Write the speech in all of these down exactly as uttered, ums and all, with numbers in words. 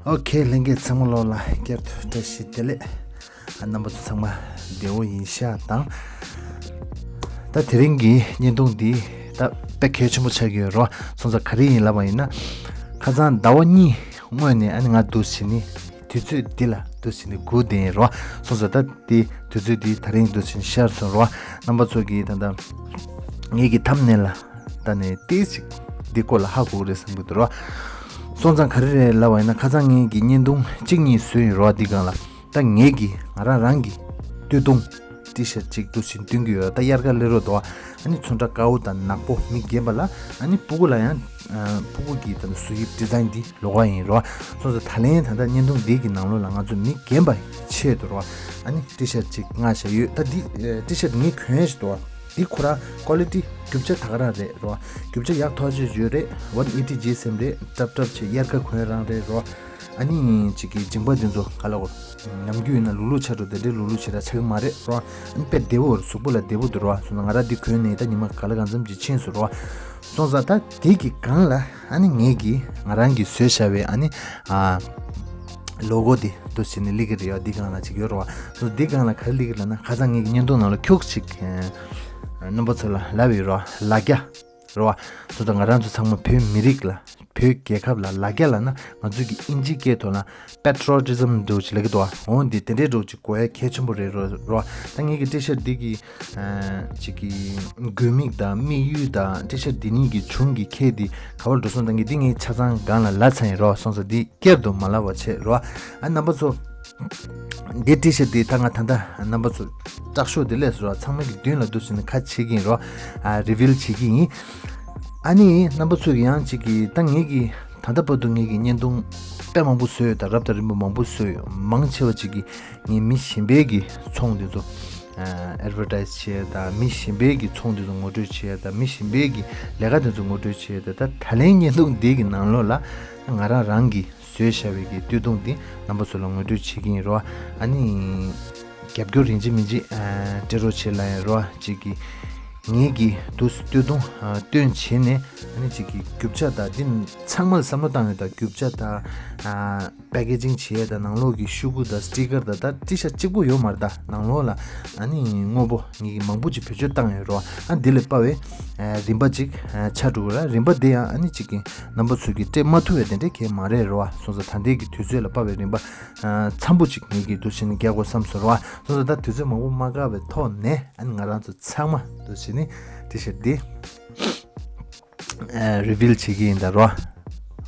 ཨོ་ཁེ། ལྷན་རྒྱས་ཚང་མ་ལོག་ལ་བསྐྱར་དུ་བཀྲ་ཤིས་བདེ་ལེགས། ཨ། རྣམ་པ་ཚོ་ཚང་མ་བདེ་བོ་ཡིན་ཤག་དང་། ད་དེ་རིང་གི་བརྙན་ཐུང་འདི་ད་དཔེ་གལ་ཆེན་པོ་ཆགས་ཀྱི་ཡོད་རོ། སོང་ཙང་ག་རེ་ཡིན་ལབ་པ་ཡིན་ན། ཁ་སང་ཟླ་བ་གཉིས་སྔོན་ནས་ཨ་ནི་ང་འདུག་བྱས་ནི་དུས་ཚོད་འདི་ལ་འདུག་བྱས་ནི་སྒུག་བསྡད་ཡིན་རོ། སོང་ཙང་ད་འདི་དུས་ཚོད་འདི་དེ་རིང་འདུག་བྱས་ནི་ཤར་སོང་རོ། རྣམ་པ་ཚོ་གིས་ད་ལྟ་ངེད་ཀྱི་ཐམ་ནེལ་ལ་ད་ནས་ཏོག་ཙམ་འདི་སྐོར་ལ་ཧ་གོ་གི་རེད་བསམ་གྱི་འདུག་རོ། སོང་ཙང་ག་རེ་རེད་ལབ་པ་ཡིན་ན། ཁ་སང་ངེད་ཀྱི་བརྙན་ཐུང་གཅིག་གཉིས་བཟོས་ཡིན་རོ། འདི་སྒང་ལ་ད་ངེད་ཀྱི་ང་རང་རང་གི་སྟོད་ཐུང་ཊི་ཤར་ཊི་གཅིག་འདུག་བྱས་ནི་སྟོན་གྱི་ཡོད། ད་དབྱར་ཁ་སླེབས་རོགས་འདུག་ཨ། ཨ་ནི་ཚོན་ཁྲ་དཀར་པོ་དང་ནག་པོ་མི་རྒན་པ་ལ། ཨ་ནི་སྤུ་གུ་ལ་ཡང་ཨ་སྤུ་གུ་གི་ད་བཟོ་དབྱིབས་ཌི་ཛའིན་འདི་ལོགས་ཀ་ཡིན་རོ། སོང་ཙང་ད་ལན་ད་ལྟ་བརྙན་ཐུང་འདི་གི་ནང་ལོགས་ལ་ང་ཚོ་མི་རྒན་པའི་ཆེད་དུ་རོ། ཨ་ནི་ཊི་ཤར་ཊི་གཅིག་མངགས་བཞག་ཡོད། ད་འདི་ཨ་ཊི་ཤར་ཊི་ངས་གོན་ཡ་ཞིག་འདུག་ཨ། འདི་ཁོ་རང་ཀོ་ལི་ཊི་རྒྱུ་ཆ་ད་ག་རང་རེད་རོ། རྒྱུ་ཆ་ཡག་ཐོག་ཆེ་ཡོད་རེད། ཝན་ཨེ་ཊི་ཇི་ཨེསི་ཨེམ་རེད། ཀྲབ་ཀྲབ་བྱས་དབྱར་ཁ་གོན་རང་རེད་རོ། ཨ་ནི་ཅིག་གི་མཇིང་པ་འདི་ཚོ་ག་ལ་གོ། ནམ་རྒྱུན་ཡིན་ན་ལུག་ལུག་ཆགས་འགྲོ། དེ་འདྲའི་ལུག་ལུག་ཞེ་དྲག་ཆགས་ཀྱི་མ་རེད་རོ། ཨ་ནི་དཔེ་བདེ་བོ་རེད། གཟུགས་པོ་ལ་བདེ་བོ་འདུག་རོ། སོང་ཙང་ང་རང་འདི་གོན་ནས་ད་ཉི་མ་ག་ལེ་གང་འཚམ་ཅིག་ཕྱིན་སོང་རོ། སོང་ཙང་ད་དེ་གི་སྒང་ལ་ཨ་ནི་ངེད་ཀྱིས་ང་རང་གིས་བཟོས་བཞག་པའི་ཨ་ནི་ཨ་ལོ་གོ་འདི་འདུག་བྱས་ནི་སླེབས་ཀྱི་རེད་ཡ། འདི་སྒང་ལ་ཅིག་ཡོད་རོ། སོང་ཙང་འདི་སྒང་ལ་ག་རེ་སླེབས་ཀྱི་ལབ་ན། ཁ་སང་ངེད་ཀྱི་བརྙན་ཐུང་ནང་ལ་ཁྱུག་ཅིག་ཨ་རྣམ་པ་ཚོ་ལ་ལབ་ཡོད་རོ། ལ་རྒྱ་རོ། སོང་ཙང་ང་རང་ཚོ་ཚང་མ་བོད་མི་རིགས་ལ། བོད་རྒྱལ་ཁབ་ལ་ལ་རྒྱ་ལབ་ན་ང་ཚོ་གི་ཨིན་ཇི་སྐད་ཐོག་ལ་པེ་ཊི་རོ་ཊི་ཛིམ་འདྲ་བོ་ཅིག་ལབ་ཀྱི་འདུག་ཨ། འོ་འདི་དེ་འདྲའི་འདྲ་བོ་ཅིག་གོ་ཡ་གལ་ཆེན་པོ་རེད་རོ། རོ། ད་ངེད་ཀྱི་ཊི་ཤར་ཊི་འདི་གི་ཨ་ཅིག་གི་དགོས་དམིགས་དང་དམིགས་ཡུལ་དང་། ཊི་ཤར་ཊི་འདི་གཉིས་ཀྱི་བྱུང་གི་ཁྱད་འདི་ག་པར་འགྲོ་སོང་། ད་ངས་འདི་ངས་ཆ་ཚང་སྒང་ལ་ལབ་ཚར་ཡིན་རོ། སོང་ཙང་འདི་བསྐྱར་དུ་མ་ལབ་པ་བྱེད་རོ། ཨ་རྣམ་པ་ཚོ། འདི་ཊི་ཤར་ཊི་འདི་ད་ང་ད་ལྟ་རྣམ་པ་ཚོ་དྲག་ཤོས་འདི་སླེབས་སོང་རོ། ཚང་མ་གི་མདུན་ལ་འདུག་བྱས་ནི་ཁ་ཕྱེ་གི་ཡིན་རོ། ཨ་རི་བིལ་བྱེད་ཀྱི་ཡིན། ཨ་ནི་རྣམ་པ་ཚོ་གི་ཡང་ཅིག་གི་ད་ངེད་ཀྱི་ད་ལྟ་བར་དུ་ངེད་ཀྱི་བརྙན་ཐུང་དཔེ་མང་པོ་བཟོས་ཡོད། ད་རབ་དང་རིམ་པ་མང་པོ་བཟོས་ཡོད། མང་ཆེ་བ་ཅིག་གི་ངས་མི་གཞན་པའི་གི་ཚོང་འདི་ཚོ་ཨ་ཨེཌ་ཝར་ཊའིཛ་བྱེད་ཡ་དང་། མི་གཞན་པའི་གི་ཚོང་འདི་ཚོ་ངོ་སྤྲོད་བྱེད་ཡ་དང་། མི་གཞན་པའི་གི་ལས་ཀ་འདི་ཚོ་ངོ་སྤྲོད་བྱེད་ཡ་དང་། ད་ད་ལན་བརྙན་ཐུང་འདི་གི་ནང་ལོགས་ལ་ང་རང་རང་གི་བཟོས་བཞག་པའི་གི་སྟོད་ཐུང་འདི་རྣམ་པ་ཚོ་ལ་ངོ་སྤྲོད་བྱེད་ཀྱི་ཡིན་རོ། ཨ་ནི་རྒྱབ་སྐྱོར་ཡིན་གཅིག་མིན་གཅིག་ཨ་སྤྲད་རོགས་བྱེད་ལབ་ཡིན་རོ། ཅིག་གི་ངེད་ཀྱི་འདུག་སྟོད་ཐུང་ཨ་སྟོན་བྱས་ནས། ཨ་ནི་ཅིག་གི་རྒྱུ་ཆ་དང་འདི་ཚང་མ་ལ་བསམ་བློ་བཏང་ཡོད། ད་རྒྱུ་ཆ་དང་ཨ་པེ་ཀེ་ཇིང་བྱེད་ཡས་དང་། ནང་ལོགས་ཀྱི་ཤོག་གུ་དང་སི་ཊི་ཀར་དང་། ད་ཊི་ཤར་ཊི་གཅིག་པོ་ཡོད་མ་རེད། ད་ནང་ལོགས་ལ་ཨ་ནི་དངོས་པོ་ངེད་ཀྱི་མང་པོ་ཅིག་བེད་སྤྱོད་བཏང་ཡོད་རོ། ཨ་འདི་ལ་དཔག་པའི་ཨ་རིན་པ་ཅིག་ཨ་ཆགས་འགྲོ་གི་ར། རིན་པ་འདི་ཡང་ཨ་ནི་ཅིག་གི་རྣམ་པ་ཚོ་གིས་སྤྲད་མ་ཐུབ་པའི་དེ་འདྲའི་གང་ཡང་མ་རེད་རོ། སོང་ཙང་ད་ལྟའི་གི་དུས་ཚོད་ལ་དཔག་པའི་རིན་པ་ཨ་འཚམ་པོ་ཅིག་ངེད་ཀྱིས་འདུག་བྱས་ནས་རྒྱག་དགོས་བསམ་སོང་རོ། སོང་ཙང་ད་དུས་ཚོད་མང་པོ་མ་བཀག་པའི་ཐོག་ནས། ཨ་ནི་ང་རང་ཚོ་ཚང་མ་འདུག་བྱས་ནས་ཊི་ཤར་ཊི་འདི་ཨ་རི་བིལ་བྱེད་ཀྱི་ཡིན་ད་རོ།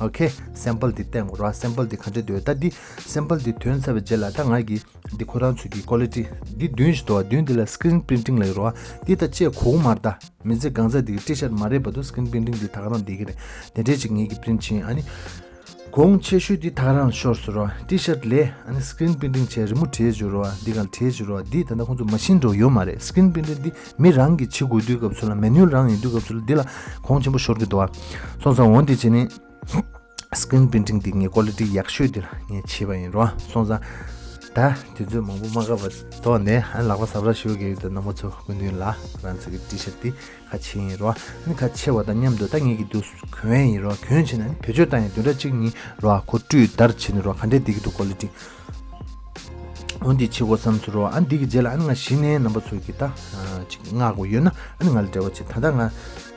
ཨོ་ཁེ། སེམ་པལ་འདི་བསྟན་དགོས་རོ། སེམ་པལ་འདི་ག་འདྲ་འདུག་ད་འདི་སེམ་པལ་འདི་ཐོན་ཚར་བའི་རྗེས་ལ་ད་ང་གིས་འདི་ཁོ་རང་ཚོ་གི་ཀོ་ལི་ཊི་འདི་མདུན་ཞིག་འདུག་བ། མདུན་འདི་ལ་སི་ཀི་རིན་པི་རིན་ཊིང་ལབ་ཡོད་རོ། འདི་ད་བཅད་གོ་གི་མ་རེད། ད་མི་ཚེ་གང་ཚ་འདི་གི་ཊི་ཤར་ཊི་མ་རེད་བར་དུ་སི་ཀི་རིན་པི་རིན་ཊིང་འདི་ད་ག་རང་བསྡད་ཀྱི་རེད། དེ་འདྲས་ཅིག་ངེད་ཀྱིས་པི་རིན་ཊི་བྱིན། ཨ་ནི་གོང་ཆེ་ཤོས་འདི་ད་ག་རང་ཤོར་སོང་རོ། ཊི་ཤར་ཊི་ལས་ཨ་ནི་སི་ཀི་རིན་པི་རིན་ཊིང་བྱས་རི་མོ་བྲིས་བྱུང་རོ། འདི་གང་བྲིས་བྱུང་རོ། འདི་ད་ལྟ་ཁོང་ཚོ་མ་ཤིན་འདྲ་བོ་ཡོད་མ་རེད། སི་ཀི་རིན་པི་རིན་ཊིང་འདི་མི་རང་གིས་བྱེད་དགོས་དུས་སྐབས་སུ་ལ། མེ་ནུ་ཨལ་རང་ཡིན་དུས་སྐབས་སུ་ལ་འདི་ལ་གོང་ཆེན་པོ་ཤོར་གྱི་འདུག་ཨ། སོང་ཙང་འོ་འདི་བྱས་ནས་སི་ཀི་རིན་པི་རིན་ཊིང་འདི་ངས་ཀོ་ལི་ཊི་ཡག་ཤོས་འདི་ལ་ངས་བྱས་པ་ཡིན་རོ། སོང་ཙང་ད་དུས་ཚོད་མང་པོ་མ་བཀག་པ་ཐོག་ནས། ཨ་ནི་ལག་པ་ཟབ་ར་ཞུ་གི་ཡོད་དུས་རྣམ་པ་ཚོ་སྐུ་མདུན་ལ་ང་ཚོ་གི་ཊི་ཤར་ཊི་འདི་ཁ་ཕྱེ་ཡིན་རོ། ཨ་ནི་ཁ་ཕྱེ་བ་དང་མཉམ་དུ་ད་ངེད་ཀྱིས་འདུག་གོན་ཡིན་རོ། གོན་བྱས་ནས་ཨ་ནི་བེད་སྤྱོད་བཏང་ཡིན། བདུན་ཕྲག་གཅིག་གཉིས་རོ། ཁོ་བཀྲུས་བརྡར་བྱས་ནས་རོ། ག་འདྲས་བསྡད་ཀྱི་འདུག་ཀོ་ལི་ཊི། འོ་འདི་བྱེད་དགོས་བསམ་སོང་རོ། ཨ་འདི་གི་རྗེས་ལ་ཨ་ནི་ང་གཞི་ནས་རྣམ་པ་ཚོ་གིས་ད་ཨ་ཅིག་མངགས་དགོས་ཡོད་ན་ཨ་ནི་ང་ལ་འབྲེལ་བ་བྱེད། ད་ལྟ་ང་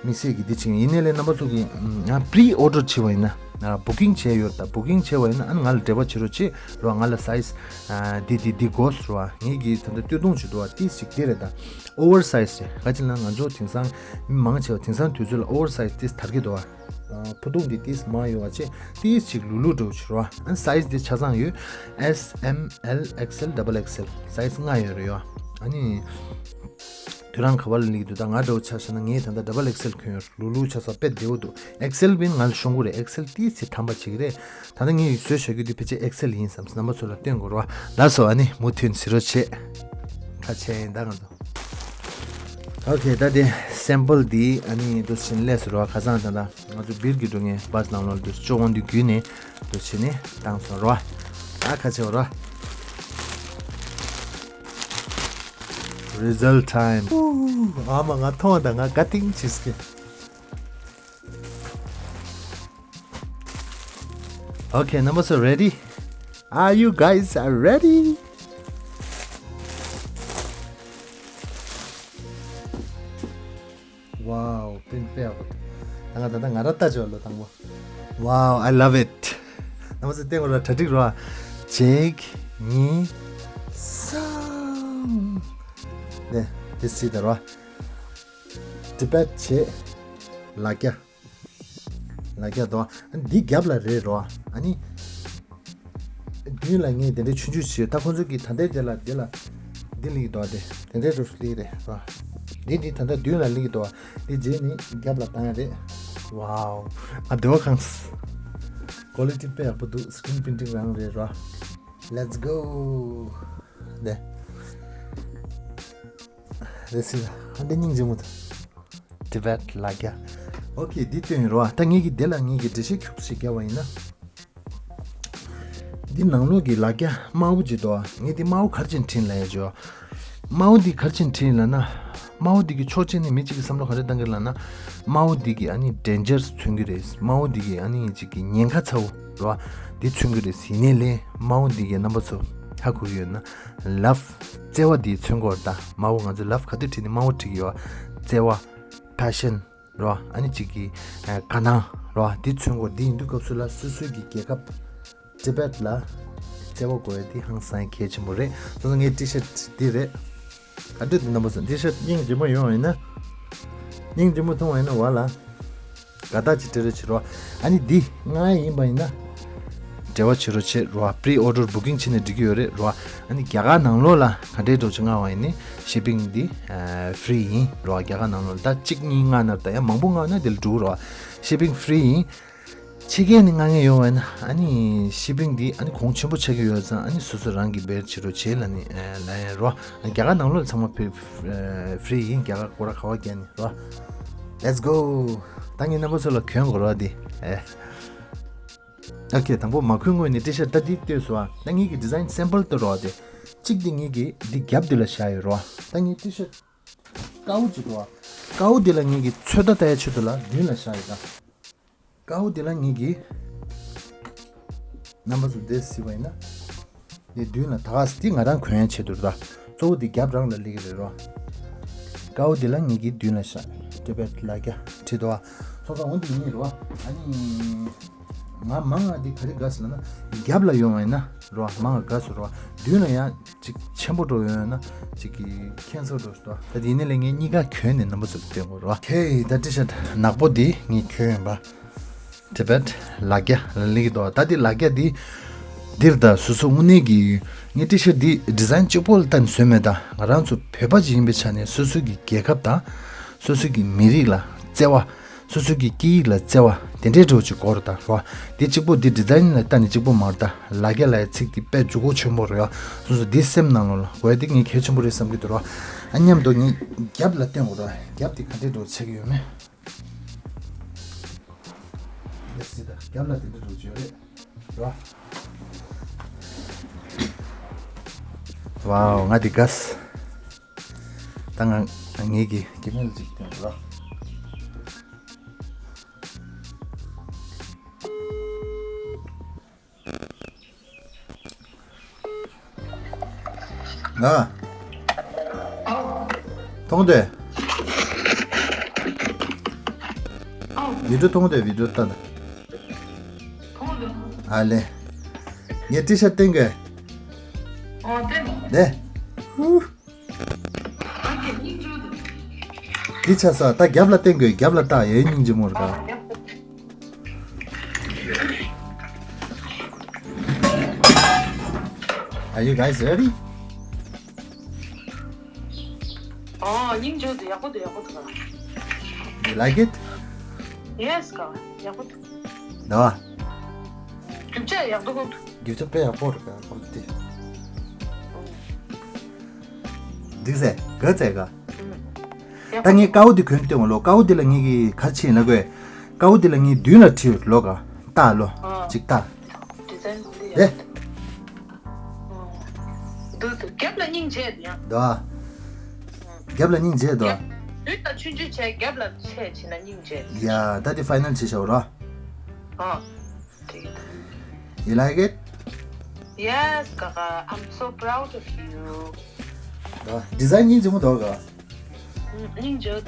དམིགས་བསལ་གྱི་འདི་བྱེད་ཡིན་ནའི་ལས། རྣམ་པ་ཚོ་གིས་ཨ་པི་རི་ཨོ་ཌར་བྱས་པ་ཡིན་ན། ཨ་བུ་ཀིང་བྱས་ཡོད། ད་བུ་ཀིང་བྱས་པ་ཡིན་ན་ཨ་ནི་ང་ལ་འབྲེལ་བ་བྱེད་རོགས་བྱེད་རོ། ང་ལ་སའི་ཛི་ཨ་འདི་འདི་འདི་དགོས་རོ། ངེད་ཀྱིས་ད་ལྟ་སྟོད་ཐུང་བྱེད་འདུག་བ། ཏིས་ཅིག་འདི་རེད། ད་ཨོ་ཝར་སའི་ཛི་རེད། ག་ཅི་ལབ་ན་ང་ཚོ་དེང་སང་མི་མང་ཆེ་བ་དེང་སང་དུས་ཚོད་ལ་ཨོ་ཝར་སའི་ཛི་ཏིས་དར་གྱི་འདུག་བ། ཨ་ཕུ་ཐུང་འདི་ཏིས་མང་ཡོད་པ་བྱས། ཏིས་ཅིག་ལུག་ལུག་འདྲ་བོ་བྱེད་རོགས། ཨ་ནི་སའི་ཛི་འདི་ཆ་ཚང་ཡོད། S M L X L double X L སའི་ཛི་ལྔ་ཡོད་རེད་ཡོ། ཨ་ནི་དུས་རང་ག་བ་ལ་སླེབས་ཀྱི་འདུག་ད་ང་འདྲ་བོ་ཆ་བཞག་ན་ངས་ད་ལྟ་ཌབ་བལ་ཨེག་སི་ཨེལ་གྱོན་ཡོད། ལུག་ལུག་ཆ་ཚང་དཔེ་བདེ་བོ་འདུག་ཨེག་སི་ཨེལ་བས་ང་ལ་ཤོང་གི་རེད། ཨེག་སི་ཨེལ་ཏིས་ཅིག་དམ་པ་བྱེད་ཀྱི་རེད། ད་ལྟ་ངས་བཟོས་བཞག་རྒྱུ་འདི་ཕལ་ཆེར་ཨེག་སི་ཨེལ་ཡིན་བསམ། རྣམ་པ་ཚོ་ལ་སྟོན་དགོས་རོགས། ལགས་སོ། ཨ་ནི་མུ་མཐུད་གཟིགས་རོགས་བྱེད། ཁ་ཕྱེ་ཡིན་ད་ང་ཚོ། ཨོ་ཁེ། ད་དེ་སེམ་པལ་འདི་ཨ་ནི་འདུག་བྱས་ནས་སླེབས་སོང་རོ། ཁ་སང་ད་ལྟ་ང་ཚོ་སྦིར་གྱི་འགྲོ་མཁན་བྷ་སི་ནང་ལོགས་འདུག་ཅོ་དབང་འདུས་བརྒྱུད་ནས་འདུག་བྱས་ནས་བཏང་སོང་རོ། ད་ཁ་ཕྱེ་བ་རོ། Result time. ཨ་མ་ང་མཐོང་ད་ང་དགའ་ཏིང་བྱེད་ཀྱི། ཨོ་ཁེ། རྣམ་པ་ཚོ་རེ་ཌི། Are you guys ready? Wow, print paper. ད་ང་ད་ལྟ་ང་ར་ལྟ་ཅོ་ལོ་དང་པོ། Wow, I love it. ནམ་ཚོ་ཏེ་ང་ར་གྲ་སྒྲིག་རོ། གཅིག་གཉིས། གསུམ། ནས་དེ་སྲིད་ད་རོ། Tibet བྱེད། ལ་རྒྱ། ལ་རྒྱ་དོ། ཨ་ནི་འདི་རྒྱབ་ལ་རེད་རོ། ཨ་ནི། མདུན་ལ་ངས་དེ་འདྲའི་ཆུང་ཆུང་བྱས། ད་ཁོང་ཚོ་གིས་ད་ལྟའི་དེ་ལ་དེ་ལ་འདི་ལིག་དོ། དེ་དེ་འདྲའི་རུ་ལིག་རེད་རོ། འདི་འདི་ད་ལྟ་མདུན་ལ་ལིག་དོ། འདི་རྗེས་ནི་རྒྱབ་ལ་བཏང་ཡ་རེད། Wow. ཨ་དེ་བ་ཁང་། Quality དཔེ་ཡག་པོ་འདུག Screen printing རང་རེད་རོ། Let's go. ནས། རེད་སི། ཧ་འདི་སྙིང་རྗེ་མོ་འདུག Tibet ལ་རྒྱ། Okay, འདི་སྟོན་རོ། ད་ངེད་ཀྱི་དེ་ལ་ངེད་ཀྱི་འགྲེལ་བཤད་ཁྱུག་ཞིག་བརྒྱབ་པ་ཡིན་ན། འདི་ནང་ལོགས་ཀྱི་ལ་རྒྱ་དམར་པོ་ཅིག་འདུག་ངས་འདི་དམར་པོ་ག་རེ་བྱས་ནས་བྲིས་ལབ་ཡ་ཅོ། དམར་པོ་འདི་ག་རེ་བྱས་ནས་བྲིས་ལབ་ན། དམར་པོ་འདི་གི་ཕྱོགས་གཅིག་ནས་མི་གཅིག་གི་བསམ་བློ་ག་རེ་བཏང་གི་ལབ་ན། དམར་པོ་འདི་གི་ཨ་ནི་danger མཚོན་གི་རེད། དམར་པོ་འདི་གི་ཨ་ནི་གཅིག་གི་ཉེན་ཁ་ཚ་བོ་རོ། འདི་མཚོན་གི་རེད། ཡིན་ནའི་ལས་དམར་པོ་འདི་གི་རྣམ་པ་ཚོ་ཧ་གོ་གི་ཡོད་ན། Love བརྩེ་བ་འདི་མཚོན་གོ་ར། ད་དམར་པོ་ང་ཚོ་love ག་དུས་བྲིས་ནས་དམར་པོ་བྲིས་གི་ཡོད། བརྩེ་བ། Passion རོ། ཨ་ནི་གཅིག་གི་ཨ་དགའ་སྣང་རོ། འདི་མཚོན་གོ། འདི་ཡིན་དུས་སྐབས་སུ་ལ་སོ་སོའི་གི་རྒྱལ་ཁབ་Tibet ལ་བརྩེ་བ་དགོས་ཡ་འདི་ཧང་སང་གལ་ཆེན་པོ་རེད། སོ་སོ་ངའི་T-shirt འདི་རེད། ག་འདྲ་འདུག་རྣམ་པ་ཚོ། T-shirt སྙིང་རྗེ་མོ་ཡོང་བ་ཡིན་ན། སྙིང་རྗེ་མོ་མཐོང་བ་ཡིན་ན་བ་ལ། དགའ་རྟགས་ཅིག་སྤྲད་རོགས་བྱེད་རོགས། ཨ་ནི་འདི་མངགས་ཡ་ཡིན་པ་ཡིན་ན། འབྲེལ་བ་བྱེད་རོགས་བྱེད་རོགས། Pre-order booking བྱས་ནས་འགྲིག་གི་ཡོད་རེད་རོགས། ཨ་ནི་རྒྱ་གར་ནང་ལོགས་ལ་ག་འདྲའི་འགྲོ་ཅིག་མངགས་པ་ཡིན་ནི་shipping འདི་ཨ་free ཡིན་རོགས། རྒྱ་གར་ནང་ལོགས་ལ་ད་གཅིག་གཉིས་མངགས་ན་ད་ཡང་མང་པོ་མངགས་ན་དེ་ལ་འགྲོ་རོགས། Shipping free ཡིན། ཕྱི་རྒྱལ་ནས་མངགས་མཁན་ཡོང་བ་ཡིན་ན་ཨ་ནི་shipping འདི་ཨ་ནི་གོང་ཆེན་པོ་ཆགས་ཀྱི་ཡོད་ཙང་ཨ་ནི་སོ་སོ་རང་གིས་bear བྱེད་རོགས་བྱེད་ལབ་ནི་ཨ་ལབ་ཡ་རོགས། རྒྱ་གར་ནང་ལོགས་ལ་ཚང་མ་free ཡིན། རྒྱ་གར་སྐོར་ར་ག་བ་རྒྱག་ནི་རོགས། Let's go. ད་ངས་རྣམ་པ་ཚོ་ལ་གྱོན་དགོས་རོགས་འདི་ཨེ། Okay, དང་པོ་མ་གྱོན་སྔོན་ནས་T-shirt ད་འདི་ལྟོས་སོ་ཨ། ད་ངེད་ཀྱི་design sample ལྟོས་རོགས་དེ། གཅིག་འདི་ངེད་ཀྱི་འདི་རྒྱབ་འདི་ལ་བཞག་ཡོད་རོགས། ད་ངས་T-shirt དཀར་པོ་ཅིག་འདུག་ཨ། དཀར་པོ་འདི་ལ་ངེད་ཀྱི་ཚོད་ལྟ་ལྟ་ཡ་ཆེད་དུ་ལ་མདུན་ལ་བཞག་ཡོད་ད། དཀར་པོ་འདི་ལ་ངེད་ཀྱི་རྣམ་པ་ཚོ་འདི་གཟིགས་པ་ཡིན་ན། འདི་མདུན་ལ་ད་ག་སེ་འདི་ང་རང་གྱོན་ཡ་ཆེད་དུ་རེད་ད། གཙོ་བོ་འདི་རྒྱབ་རང་ལ་སླེབས་ཀྱི་རེད་རོ། དཀར་པོ་འདི་ལ་ངེད་ཀྱི་མདུན་ལ་བཞག Tibet ལ་རྒྱ་བྲིས་འདུག་ཨ། སོང་ཙང་འོ་འདི་ཡིན་རོ། ཨ་ནི། ང་མང་ང་འདི་ག་རེ་དགའ་སོང་ལབ་ན། རྒྱབ་ལ་ཡོང་བ་ཡིན་ན་རོ་མང་ང་དགའ་སོང་རོ། མདུན་ལ་ཡང་ཅིག་ཆེན་པོ་འགྲོ་ཡོང་ན་ཅིག་གི་ཁྱད་མཚར་འགྲོ་སོང་རོ། ད་དེ་ནས་ལས་ངས་གཉིས་ཀ་གྱོན་ནས་རྣམ་པ་ཚོ་ལ་སྟོན་དགོས་རོ། Okay, ད་T-shirt ནག་པོ་འདི་ངས་གྱོན་ཡིན་པ། Tibet ལ་རྒྱ་ལ་ལིག་དོ། ད་འདི་ལ་རྒྱ་འདི་འདིར་ད་སོ་སོ་དངོས་གནས་ཀྱི་ངས་T-shirt འདི་design གཅིག་པོ་ལ་བལྟས་ནས་བཟོས་མེད། ད་ང་རང་ཚོ་བོད་པ་ཅིག་ཡིན་པའི་ཆ་ནས་སོ་སོ་གི་རྒྱལ་ཁབ་དང་སོ་སོ་གི་མི་རིགས་ལ་བརྩེ་བ། སོ་སོ་གི་སྐད་ཡིག་ལ་བརྩེ་བ་དེ་འདྲའི་འདྲ་བོ་ཅིག་དགོས་རེད་ད་རོ། འདི་གཅིག་པོ་འདི་design ལ་བལྟས་ནས་གཅིག་པོ་མ་རེད་ད། ལ་རྒྱ་ལབ་ཡ་ཚིག་འདི་དཔེ་འཇུག་སྒོ་ཆེན་པོ་རེད་ཡ། སོ་སོ་འདི་སེམས་ནང་ལོགས་ལ་དགོས་ཡ་འདི་ངས་གལ་ཆེན་པོ་རེད་བསམ་གྱི་འདུག་རོ། ཨ་མཉམ་དུ་ངས་རྒྱབ་ལ་སྟོན་དགོས་རོ། རྒྱབ་འདི་ག་འདྲའི་འདྲ་བོ་ཆགས་ཀྱི་ཡོད་མེད། ལེ་སི་ད་རྒྱབ་ལ་དེ་འདྲའི་འདྲ་བོ་ཅིག་ཡོད་རེད་རོ། Wow, ང་འདི་དགའ་སོང་། ད་ང་ངེད་ཀྱི་ཀེ་མེལ་ཅིག་སྟོན་རོགས། ང་། མཐོང་དེ། བི་ཌིའོ་མཐོང་དེ་བི་ཌིའོ་ལྟ་ད། ཨ་ལེ། ངས་ཊི་ཤར་སྟོན་གི། ཨོ་སྟོན་དང་། དེ། ཧུ། ཨ་ཀེ་སྙིང་རྗེ་པོ་འདུག་འདི་ཆ་ས་ད་རྒྱབ་ལ་སྟོན་དགོས། རྒྱབ་ལ་ལྟ་ཡའི་སྙིང་རྗེ་མོ་རེད་ད། ཨ་རྒྱབ་ལ། Are you guys ready? ཨོ་སྙིང་རྗེ་པོ་འདུག་ཡག་པོ་འདུག་ཡག་པོ་འདུག You like it? Yes ཀ་ཡག་པོ་འདུག་ད་བ། རྒྱུ་ཆ་ཡག་པོ་འདུག་རྒྱུ་ཆ་དཔེ་ཡག་པོ་རེད་ཀ་ཀོ་ལི་ཊི། འགྲིག་ཟེ་ག་ཚད་ག་ད་ངས་དཀར་པོ་འདི་གོན་སྟོན་གོ་ལོ། དཀར་པོ་འདི་ལ་ངས་ཀྱི་ག་རེ་བྱས་ཡིན་ལབ་དགོས། དཀར་པོ་འདི་ལ་ངས་མདུན་ལ་བྲིས་ཡོད་ལོ་ག་ལྟ་ལོ། ཨ། ཅིག་ལྟ། ཌི་ཛའིན་འདི་དེ། ཡག་འདུག་འདུག་རྒྱབ་ལ་སྙིང་རྗེ་འདུག་ཡང་། འདུག་ཨ། རྒྱབ་ལ་སྙིང་རྗེ་འདུག་ཨ། མདུན་ལ་ཆུང་ཆུང་བྱས་རྒྱབ་ལ་ཆེ་བྱས་ན་སྙིང་རྗེ། ཡ་ད་འདི་ཕའི་ནལ་བྱས་བཞག་རོ། ཨ། འགྲིག་གི་འདུག You like it? Yes, Gaga, I'm so proud of you. ཌི་ཛའིན་སྙིང་རྗེ་མོ་འདུག་ག་སྙིང་རྗེ།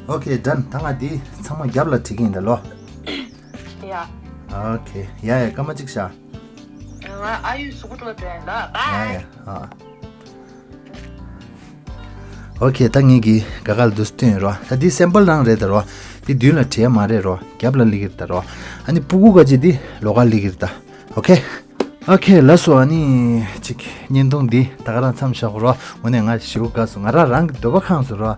Okay, done. ད་ང་འདི་ཚང་མ་རྒྱབ་ལ་བྲིས་ཀྱིན་ད་ལོ། Yeah. Okay, ཡ་ཡ་སྐར་མ་གཅིག་བཞག་ང་ཨ་ཡུ་སུ་ཀུ་ཏོ་དྲན་ལ། ཡ་ཡ། Bye. ཨ། Okay, ད་ངེད་ཀྱིས་ག་ག་ལ་འདུག་སྟོན་རོ། ད་འདི་སེམ་པལ་རང་རེད་ད་རོ། འདི་མདུན་ལ་བྲིས་མ་རེད་རོ། རྒྱབ་ལ་ལི་གིར་ད་རོ། ཨ་ནི་ཕྲུ་གུ་ག་ཅི་འདི་ལོགས་ཀ་ལི་གིར་ད། Okay. Okay, ལགས་སོ། ཨ་ནི་ཅིག་བརྙན་ཐུང་འདི་ད་ག་རང་མཚམས་བཞག་རོ། དངོས་གནས་ང་ཞེ་པོ་དགའ་སོང་། ང་རང་རང་གི་འདོད་པ་ཁེངས་སོང་རོ།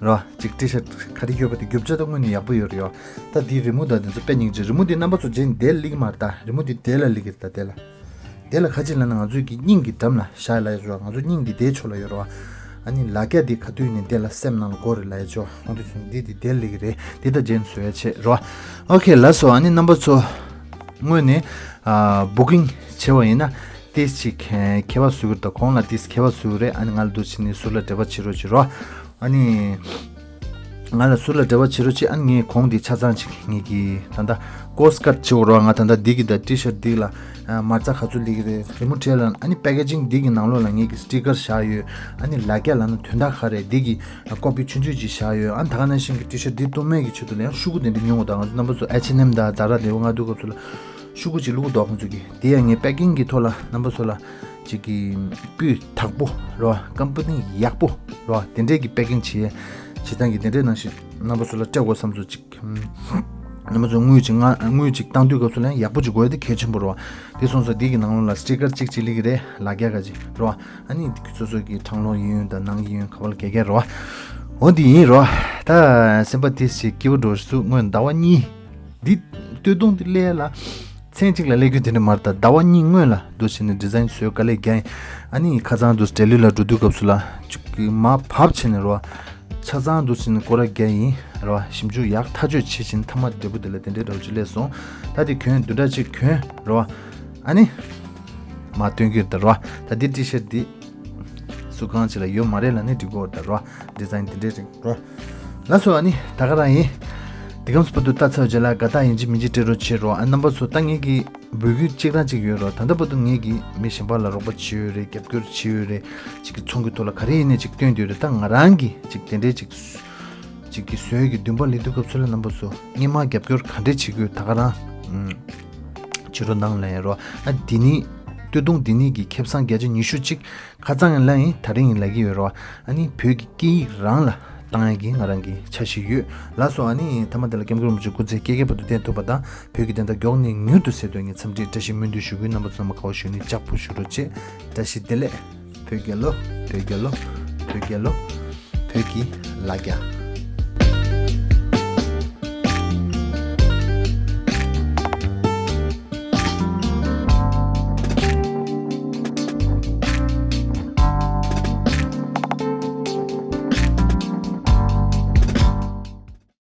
རོ། ཅིག་ཊི་ཤར་ཊི་ག་རེ་ཡོད་པ་དེ་རྒྱུ་ཆ་ད་དངོས་གནས་ཡག་པོ་ཡོད་རེད་ཡོ། ད་འདི་རི་མོ་ད་འདི་ཚོ་དཔེ་སྙིང་རྗེ། རི་མོ་འདི་རྣམ་པ་ཚོ་རྗེས་ནས་དེ་ལ་ལི་གི་མ་རེད་ད། རི་མོ་འདི་དེ་ལ་ལི་གིར་ད་དེ་ལ། དེ་ལ་ག་ཅི་ལབ་ན་ང་ཚོའི་གི་སྙིང་གི་འགྲམ་ལ་བཞག་ལབ་ཡོད་རོ། ང་ཚོ་སྙིང་འདི་དེའི་ཕྱོགས་ལ་ཡོད་རོ། ཨ་ནི་ལ་རྒྱ་འདི་ག་དུས་ནས་དེ་ལ་སེམས་ནང་ལ་འགོ་རེད་ལབ་ཡོད་ཅོ། ཁོང་དུ་ཚུན་འདི་འདི་དེ་ལ་ལི་གི་རེད། འདི་ད་རྗེས་ནས་བཟོ་ཡ་བྱེད་རོ། Okay, ལགས་སོ། ཨ་ནི་རྣམ་པ་ཚོ་དངོས་ནས་ཨ་བུ་ཀིང་བྱེད་པ་ཡིན་ན་ཏིས་ཅིག་ཁྱད་པར་བཟོ་གི་རེད། ད་གོང་ལ་ཏིས་ཁྱད་པར་བཟོ་གི་རེད། ཨ་ནི་ང་ལ་འདུག་བྱས་ནས་ཟུར་ལ་འབྲེལ་བ་བྱེད་རོགས་བྱེད་རོ། ཨ་ནི་ང་ལ་ཟུར་ལ་འབྲེལ་བ་བྱེད་རོགས་བྱེད། ཨ་ནི་ངས་གོང་འདི་ཆ་ཚང་ཅིག་ངེད་ཀྱི་ད་ལྟ་ཀོ་སི་ཀཊ་བྱེད་དགོས་རོགས། ང་ད་ལྟ་འདི་གི་ད་ཊི་ཤར་ཊི་འདི་ལ་མ་རྩ་ག་ཚོད་ལི་གི་རེད། རི་མོ་བྲིས་ལ། ཨ་ནི་པེ་ཀེ་ཇིང་འདི་གི་ནང་ལོགས་ལ་ངེད་ཀྱི་སི་ཊི་ཀར་བཞག་ཡོད། ཨ་ནི་ལ་རྒྱ་ལབ་ན་དོན་དག་ག་རེད། འདི་གི་ཀོ་པི་ཆུང་ཆུང་ཅིག་བཞག་ཡོད། ཨ་ནི་ད་ག་ནང་བཞིན་གྱི་ཊི་ཤར་ཊི་འདི་གཏུམ་མོའི་གི་ཆེད་དུ་ལ་ཡང་ཤོག་གུ་དེ་འདྲ་ཉོ་དགོས། ད་ང་ཚོ་རྣམ་པ་ཚོ་ཨེཆ་ཨེན་ཨེམ་དང་ཛ་ར་དེ་བོ་ང་འདུག་སྐབས་སུ་ལ་ཤོག་གུ་ཅིག་བླུག་དགོས། ཁོང་ཚོ་གི་དེ་ཡང་ངས་པེ་ཀིང་གི་ཐོག་ལ་རྣམ་པ་ཚོ་ལ་ཅིག་གི་སྤུས་དག་པོ་རོ། ཀམ་པ་ནི་ཡག་པོ་རོ། དེ་འདྲས་ཀྱི་པེ་ཀིང་བྱེད་བྱེད་སྟངས་ཀྱི་དེ་འདྲས་ནང་བཞིན་རྣམ་པ་ཚོ་ལ་སྤྲད་དགོས་བསམ་ཚོ་ཅིག་རྣམ་པ་ཚོ་དངུལ་ཅིག་ང་དངུལ་ཅིག་བཏང་དུས་སྐབས་སུ་ལ་ཡང་ཡག་པོ་ཅིག་དགོས་དེ་གལ་ཆེན་པོ་རོ། དེ་སོང་ཙང་འདི་གི་ནང་ལོགས་ལ་སི་ཊི་ཀར་གཅིག་གཅིག་ལི་གི་རེད། ལ་རྒྱ་ག་ཅིག་རོ། ཨ་ནི་སོ་སོ་གི་གྲང་ལོག་ཡིན་ཡོད་དང་ནང་ཡིན་ཡོད་ག་བ་ལ་གེ་གེ་རོ། འོ་འདི་ཡིན་རོ། ད་སེམས་པ་དེ་ཞིག་སྐྱིད་པོ་འགྲོ་སུ་སྔོན་ཟླ་བ་གཉིས། འདི་སྟོད་ཐུང་འདི་སླེབས་ལ་མཚན་གཅིག་ལ་སླེབས་རྒྱུ་དེ་འདྲ་མ་རེད། ད་ཟླ་བ་གཉིས་སྔོན་ལ་འདུག་བྱས་ནས་ཌི་ཛའིན་བཟོས་དཀའ་ལས་རྒྱག་ཡིན། ཨ་ནི་ཁ་སང་འདུག་ལྡི་ལི་ལ་འགྲོ་དུས་སྐབས་སུ་ལ་ཅིག་མར་བབས་བྱས་ནས་རོ། ཆ་ཚང་འདུག་བྱས་ནས་སྐོར་ར་རྒྱག་ཡིན་རོ། ཞིབ་འཇུག་ཡག་ཐག་གཅོད་བྱེད་བཞིན་མཐའ་མ་འབྲས་བུ་དེ་ལ་དེ་འདྲའི་འདྲ་བོ་ཅིག་སླེབས་སོང་། ད་དེ་གྱོན་བདུན་ཕྲག་གཅིག་གྱོན་རོ། ཨ་ནི་མར་སྟོན་གྱི་ཡོད་ད་རོ། ད་འདི་ཊི་ཤར་ཊི་འདི་སུ་གང་ཅིག་ལ་ཡོད་མ་རེད་ལབ་ནས་འགྲིག་གི་ཡོད་ད་རོ། ཌི་ཛའིན་དེ་འདྲའི་རིགས་རོ། ལགས་སོ། ཨ་ནི་ད་ག་རང་ཡིན། འདི་གམ་སུ་བར་དུ་ལྟ་ཚར་རྗེས་ལ་དགའ་རྟགས་ཡིན་གཅིག་མིན་གཅིག་སྤྲད་རོགས་བྱེད་རོགས། ཨ་རྣམ་པ་ཚོ་ད་ངེད་ཀྱི་འབོད་སྐུལ་གཅིག་རང་གཅིག་ཡོད་རོགས། ད་ལྟ་བར་དུ་ངེད་ཀྱིས་མི་གཞན་པ་ལ་རོགས་པ་བྱས་ཡོད་རེད། རྒྱབ་སྐྱོར་བྱས་ཡོད་རེད། གཅིག་གི་ཚོང་གི་ཐོག་ལ་ག་རེ་ཡིན་ནའི་གཅིག་སྟོན་བསྡད་ཡོད་རེད། ད་ང་རང་གིས་གཅིག་དེ་འདྲའི་གཅིག་གཅིག་གི་བཟོས་ཀྱི་འདུན་པ་ལེན་དུས་སྐབས་སུ་ལ་རྣམ་པ་ཚོ་སྔོན་མ་རྒྱབ་སྐྱོར་ག་འདྲས་བྱེད་དགོས་ད་ག་རང་ཨུམ་བྱེད་རོགས་གནང་ལབ་ཡ་རོ། ཨ་འདི་ནི་སྟོད་ཐུང་འདི་ནི་གི་ཁེ་བཟང་བརྒྱ་ཆ་ཉི་ཤུ་གཅིག་ཁ་རྩང་ཡིན་ལ་ཡིན་ད་རིང་ཡིན་ལབ་ཀྱི་ཡོད་རོ། ཨ་ནི་བོད་ཀྱི་སྐད་ཡིག་རང་ལ་བཏང་ཡ་གི་ང་རང་གི་འཆར་གཞི་ཡོད། ལགས་སོ། ཨ་ནི་མཐའ་མ་དེ་ལ་སྐྱབས་མགོན་རིན་པོ་ཆེ་སྐུ་ཚེ་བསྐལ་བརྒྱའི་བར་དུ་བརྟན་ཐུབ་པ་དང་བོད་ཀྱི་བདེན་མཐའ་མགྱོགས་ནས་མྱུར་དུ་གསལ་དོན་ངེད་འཚམས་འདྲིའི་བཀྲ་ཤིས་སྨོན་འདུན་ཞུ་གི། རྣམ་པ་ཚོ་ཚང་མ་དགའ་བོ་བཞུགས་ནས་ལྕགས་ཕུར་བཞུགས་རོགས་བྱེད། བཀྲ་ཤིས་བདེ་ལེགས། བོད་རྒྱལ་ལོ། བོད་རྒྱལ་ལོ། བོད་རྒྱལ་ལོ། བོད་ཀྱི་ལ་རྒྱ།